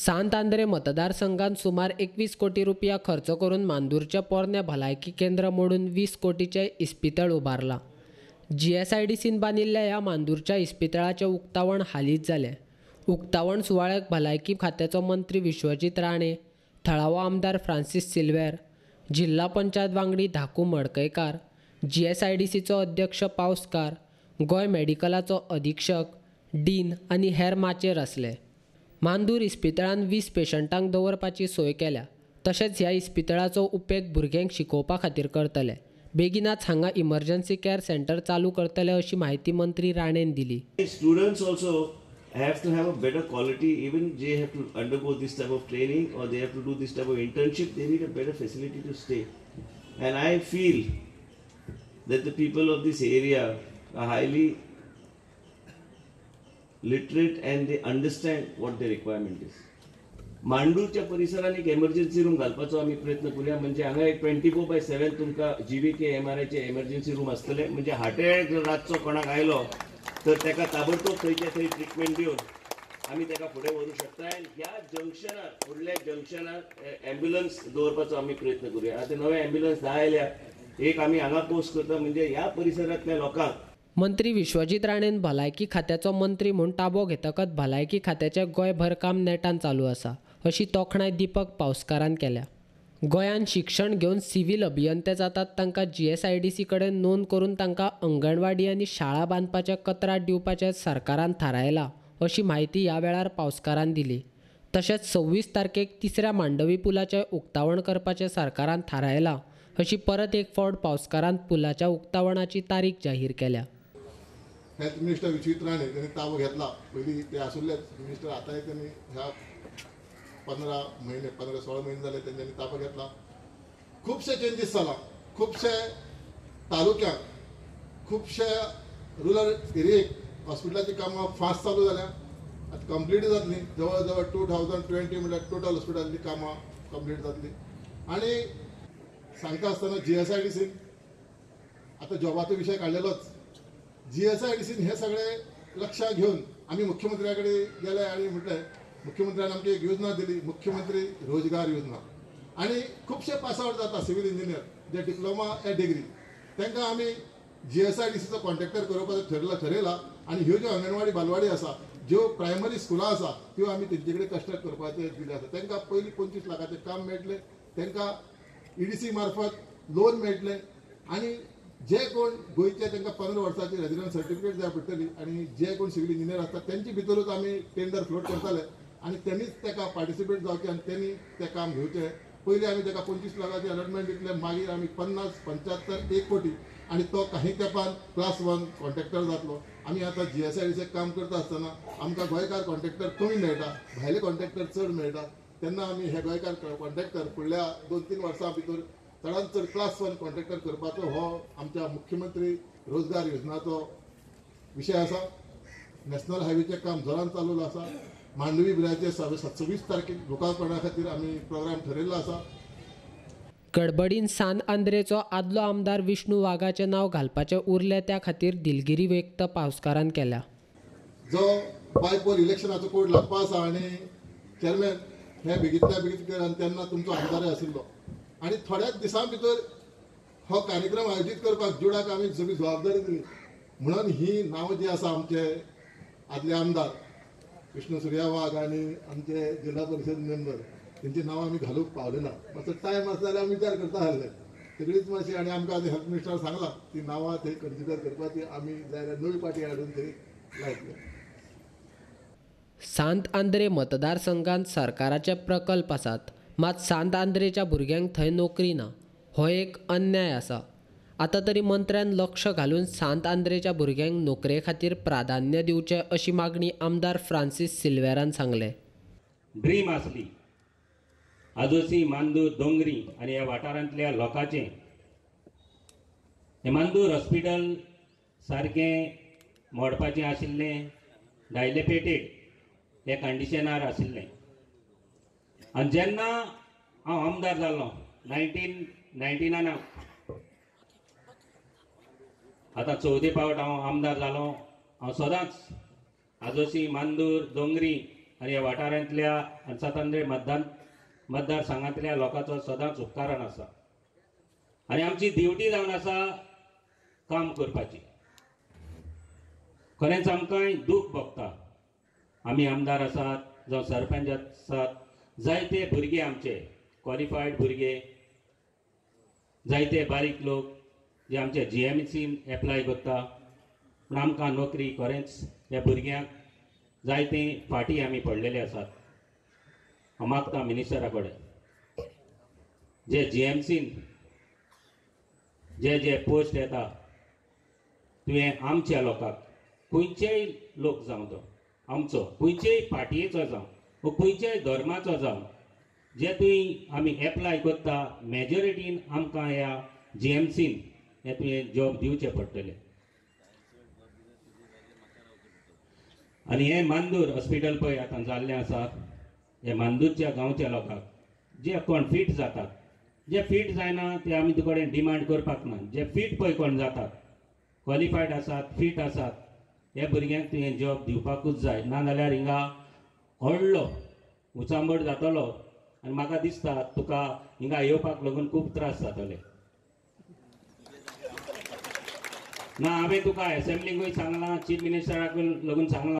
सांत आंद्रे मतदारसंघात सुमार 21 कोटी रुपया खर्च करून मांदूरच्या पोरण्या भलायकी केंद्र मोडून 20 कोटीचे इस्पितळ उबारला. जीएसआयडीसीन बांदिल्ल्या ह्या मांदूरच्या इस्पितळाचें उक्तावण हालींच जालें. उक्तावण सुवाळ्याक भलायकी खात्याचो मंत्री विश्वजीत राणे, थळावो आमदार फ्रांसीस सिल्वेर, जिल्हा पंचायत वांगडी धाकू मडकयकार, जीएसआयडीसीचो अध्यक्ष पावसकार, गोंय मेडिकलाचो अधीक्षक डीन आनी हेर माचयेर आसले. मांदूर इस्पितळान 20 पेशंटांक दवरपाची सोय केल्या. तशेंच ह्या इस्पितळाचो उपेग भुरग्यांक शिकोवपा खातीर करतले. बेगिनाच हांगा इमर्जन्सी केअर सेंटर चालू करतले अशी म्हायती मंत्री राणेन दिली. Students also have to have a better quality, even they have to undergo this type of training or they have to do this type of internship, they need a better facility to stay. And I feel that the people of this area are highly literate and they understand what their requirement is. मांडूरच्या परिसरान एक emergency room घालपाचो आमी प्रयत्न करूया. म्हणजे हांगा एक 24/7 तुमकां GVK एमआरआयचे emergency room आसतले. म्हणजे हार्ट अटॅक जर रातचो कोणाक आयलो तर ताका ताबडतोब थंयच्या थंय ट्रिटमेंट दिवन आमी ताका फुडें व्हरूंक शकता. आनी ह्या जंक्शनार, फुडल्या जंक्शनार एम्ब्युलन्स दवरपाचो आमी प्रयत्न करूया. आतां नवे एम्ब्युलन्स 10 आयल्या, एक आमी हांगा पोस्ट करता. म्हणजे ह्या परिसरांतल्या लोकांक मंत्री विश्वजीत राणेन भलायकी खात्याचो मंत्री म्हूण ताबो घेतकच भलायकी खात्याचें गोंयभर काम नेटान चालू आसा अशी तोखणाय दीपक पावसकारान केल्या. गोंयांत शिक्षण घेवन सिव्हील अभियंते जातात तांकां जीएसआयडीसी कडेन नोंद करून तांकां अंगणवाडी आनी शाळा बांदपाचें कंत्राट दिवपाचें सरकारान थारायलां अशी म्हायती ह्या वेळार पावसकारान दिली. तशेंच 26 तारखेक तिसऱ्या मांडवी पुलाचें उक्तावण करपाचें सरकारान थारायलां अशी परत एक फावट पावसकारान पुलाच्या उक्तावणाची तारीख जाहीर केल्या. हेल्थ मिनिस्टर विश्वजीत राणे त्यांनी ताबो घेतला. पयलीं ते आशिल्लेच मिनिस्टर, आतांय त्यांनी ह्या 15 महिने 15-16 महिने जाले तेंच्यांनी ताबो घेतला. खुबशे चेंजीस जाला, खुबशे तालुक्यांक, खुबशे रुरल एरियेक हॉस्पिटलाची कामां फास्ट चालू जाल्या. आतां कंप्लीट जातली जवळ जवळ 2020 म्हणल्यार टोटल हॉस्पिटलाची कामां कंप्लीट जातली. आनी सांगता आसतना जीएसआयडीसीन आतां जॉबाचो विशय काडलेलोच. जीएसआयडीसीन हे सगळे लक्षात घेवन आमी मुख्यमंत्र्या कडेन गेले आनी म्हटलें, मुख्यमंत्र्यान आमकां एक योजना दिली, मुख्यमंत्री रोजगार योजना. आनी खुबशे पास आवट जाता सिव्हील इंजिनियर जे डिप्लोमा या डिग्री, तांकां आमी जीएसआयडीसीचो कॉन्ट्रॅक्टर करपाचो ठरयला. आनी ह्यो ज्यो अंगणवाडी बालवाडी आसा, ज्यो प्रायमरी स्कुलां आसा, त्यो आमी तेंचे कडेन कन्स्ट्रक्ट करपाचें दिलें आसा. तांकां पयलीं 25 लाखाचें काम मेळटलें, तांकां ईडीसी मार्फत लोन मेळटलें. आनी जे कोण गोंयचे तांकां 15 वर्सांची रेजिडंट सर्टिफिकेट जाय पडटली. आनी जे कोण सिव्हील इंजिनियर आसता तेंचे भितरूच आमी टेंडर फ्लोट करताले आनी तेणीच ताका पार्टिसिपेट जावचें आनी तेणी तें काम घेवचें. पयलीं आमी ताका 25 लाखाचें अलॉटमेंट दितले, मागीर आमी 50, 75, 1 कोटी आनी तो काही तेंपान क्लास 1 कॉन्ट्रॅक्टर जातलो. आमी आतां जीएसआयडीसीक काम करता आसतना आमकां गोंयकार कॉन्ट्रॅक्टर कमी मेळटा, भायले कॉन्ट्रॅक्टर चड मेळटा. तेन्ना आमी हे गोंयकार कॉन्ट्रॅक्टर फुडल्या 2-3 वर्सां भितर चडांत चड क्लास 1 कॉन्ट्रॅक्टर करपाचो हो आमच्या मुख्यमंत्री रोजगार योजनाचो विशय आसा. नॅशनल हायवेचें काम जोरान चालू आसा. मांडवी ब्रिजाचे 26 तारखेक लोकार्पणा खातीर आमी प्रोग्राम ठरयल्लो आसा. गडबडीन सांत आंद्रेचो आदलो आमदार विष्णू वाघाचें नांव घालपाचें उरलें त्या खातीर दिलगिरी व्यक्त पावसकारान केल्या. जो बायपोल इलेक्शनाचो कोड लागपा आसा आनी चेअरमॅन हे बेगींतल्या बेगीन आनी तेन्ना तुमचो आमदारय आशिल्लो आनी थोड्याच दिसां भितर हो कार्यक्रम आयोजीत करपाक जुडाक आमी सगळी जबाबदारी दिली. म्हणून ही नांवां जी आसा आमचे आदले आमदार विष्णू सुर्या वाघ आनी आमचे जिल्हा परिशद मेंबर तेंची नांवां आमी घालूंक पावले ना. मातसो टायम आसलो जाल्यार आमी विचार करता आसले सगळीच मातशी. आनी आमकां आतां हेल्थ मिनिस्टर सांगलां ती नांवां थंय कन्सिडर करपाची, आमी जाय जाल्यार नवी पार्टी हाडून थंय लायतले. सांत आंद्रे मतदारसंघांत सरकाराचे प्रकल्प आसात, मात सांत आंद्रेच्या भुरग्यांक थंय नोकरी ना, हो एक अन्याय आसा. आतां तरी मंत्र्यान लक्ष घालून सांत आंद्रेच्या भुरग्यांक नोकरे खातीर प्राधान्य दिवचें अशी मागणी आमदार फ्रांसीस सिल्वेरान सांगलें. ड्रीम आसली आजोसी मांदूर दोंगरी आनी ह्या वाठारांतल्या लोकांचें हें मांदूर हॉस्पिटल सारकें मोडपाचें आशिल्लें, डायलेपेटेड हे कंडिशनार आशिल्लें. आनी जेन्ना हांव आमदार जालो 1999, आतां 4 फावट हांव आमदार जालो. हांव सदांच आजोसी मांदूर दोंगरी आनी ह्या वाठारांतल्या आनी सातांद्रे मतदारसंघांतल्या लोकांचो सदांच उपकारान आसा आनी आमची ड्युटी जावन आसा काम करपाची. खरेंच आमकांय दूख भोगता, आमी आमदार आसात जावं सरपंच आसात, जायते भुरगे आमचे क्वॉलिफायड भुरगे, जायते बारीक लोक जे आमचे जीएमसीन एप्लाय करता, पूण आमकां नोकरी खरेंच ह्या भुरग्यांक जायते फाटीं आमी पडलेले आसात. हांव मागता मिनिस्टरा कडेन जे जीएमसीन जे जे पोस्ट येता तुवें आमच्या लोकांक, खंयचेय लोक जावं तो आमचो, खंयचेय पार्टयेचो जावं वा खंयच्याय धर्माचो जावं, जे तुवें आमी एप्लाय करता मेजॉरिटीन आमकां ह्या जीएमसीन हे तुवें जॉब दिवचे पडटले. आनी हें मांदूर हॉस्पिटल पळय आतां जाल्लें आसा, हे मांदूरच्या गांवच्या लोकांक जे कोण फीट जातात, जे फीट जायना ते आमी तुकडे डिमांड करपाक ना, जे फीट पळय कोण जातात, क्वॉलिफायड आसात, फीट आसात, हे भुरग्यांक तुवें जॉब दिवपाकूच जाय, ना जाल्यार हिंगा व्हडलो उचांबळ जातलो आनी म्हाका दिसता तुका हिंगा येवपाक लागून खूब त्रास जातले. ना हांवें तुका एसेंब्लीकूय सांगलां, चीफ मिनिस्टराक लागून सांगलां.